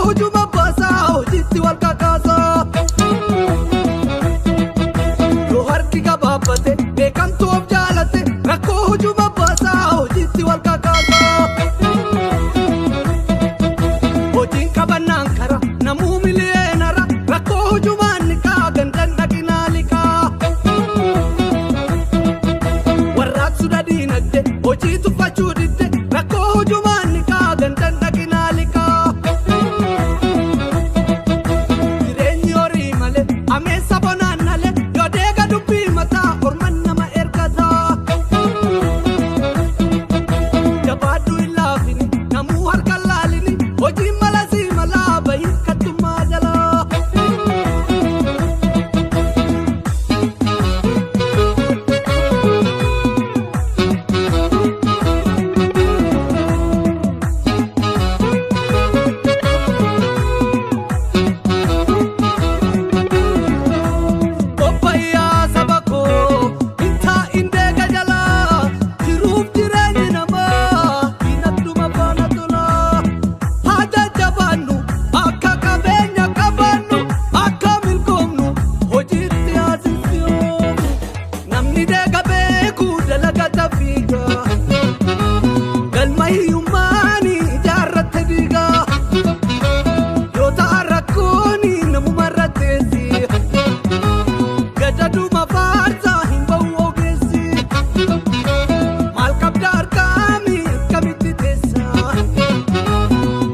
Hojuma baasaa hojiitti wal kakaasaa. Yoo harki gabaabbate beekamtu of jaalate rakkoo hojuma baasaa hojiitti wal kakaasaa. Hojiin qabannaan kara namuu miliyeenara rakkoo hojumaan niqaa gandan dhaqinaa liqaa. Warraaqsu diinagdee hojii tuffachuu didde rakkoo hojumaan niqaa gandan dhaqinaa liqaa. Jireenyi horii malee ameessa bonaan nalee yoo deega dubbii mataa orman nama ergataa. Jabaadhu hin laafini namuu harka laalini hojiin mala sii malaa bahii kattummaa jalaa. Qophaayyaa saba koo hin taa'in deega jalaa jiruuf jireenyi namaa diinagduma faana tolaa. Haa jajjabaannu akka qabeenya qabaannu akka milkoomnu hojiitti haasisiyoomnu. Namni deega beeku dalagata fiiga galma hiyyummaani ijaarratte diiga. Yoo ta'an rakkooni namuma irra teessi. Gadaduma faarsaa hin ba'u ogeessi. Maal qabda harkaami akkamitti teessa?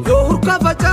Yoo hurka facaase.